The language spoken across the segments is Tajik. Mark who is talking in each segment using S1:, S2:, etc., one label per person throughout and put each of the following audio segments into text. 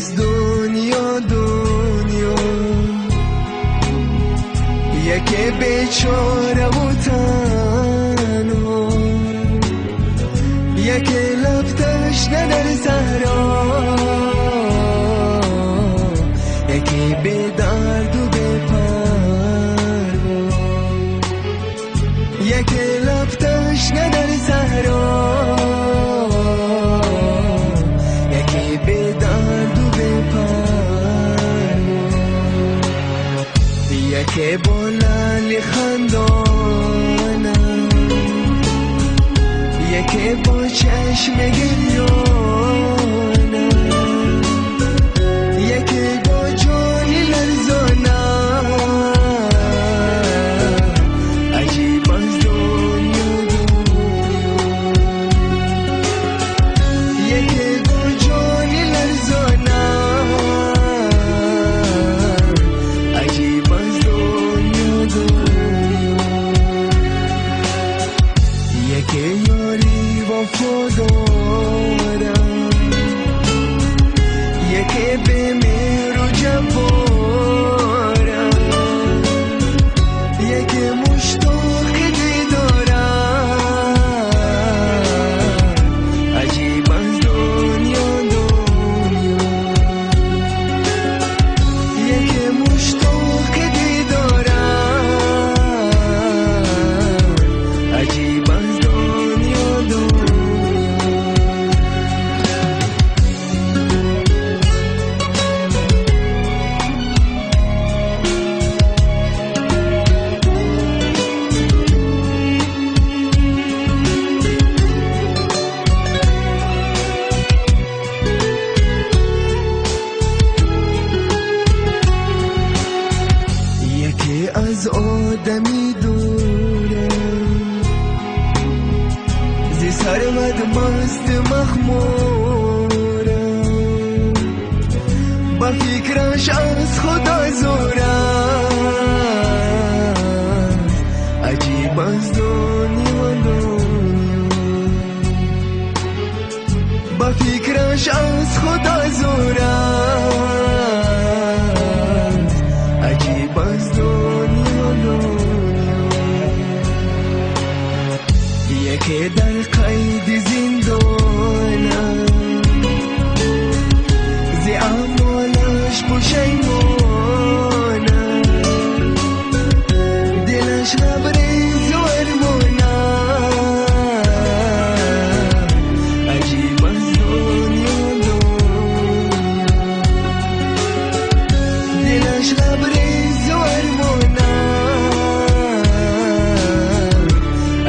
S1: аз дунё дунё, яке бечора ва танҳо, яке лаб ташна дар саҳро, яке бедард ва бепарво, яке лаб ташна дар саҳро, яке бедард ва бепарво, яке бо лали хандонам, яке бо чашми гирёнам, яке бо ҷони ларзонам. Аҷиб аз дунё дунё, яке бо ҷони ларзонам. Аҷиб аз дунё дунё, яке ёри вафодорам, яке бемеҳру ҷабборам, яке муштоқи дидорам. Аҷиб аз дунё дунё, яке муштоқи дидорам. Аҷиб аз дунё дунё. Яке аз одами дурам, зи сарват маст махмурам, ба фикраш аз худо зурам. Аҷиб аз дунё дунё, ба фикраш аз худо зурам. Аҷиб аз дунё дунё, яке дар қайди зиндонам, зи аъмолаш пушаймонам, дилаш лабрезу армонам. Аҷиб аз дунё дунё, дилаш лабрезу армонам.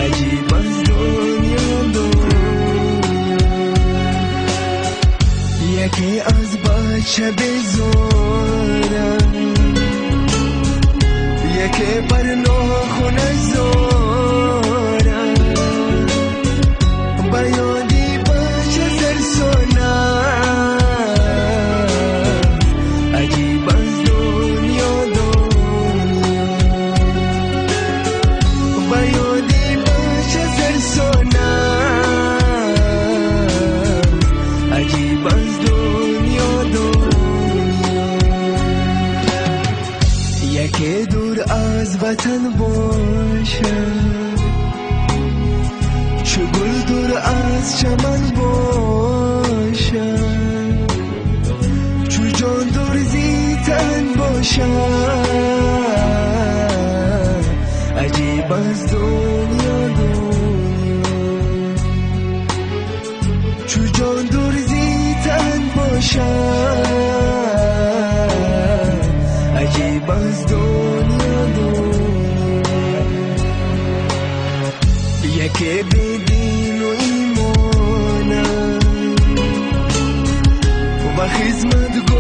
S1: Аҷиб аз дунё дунё, яке аз бача безорам, яке бар нохунаш зорам, ба ёди бача сарсонам. Аҷиб аз дунё дунё, ба ёди бача сарсонам. Аҷиб аз дунё дунё, яке дур аз ватан бошад, чу гул дур аз чаман бошад, чу ҷон дур зи тан бошад. Аҷиб аз дунё дунё, чу ҷон дур зи тан бошад. Аҷиб аз дунё дунё, яке бедину имонам ва хизматгори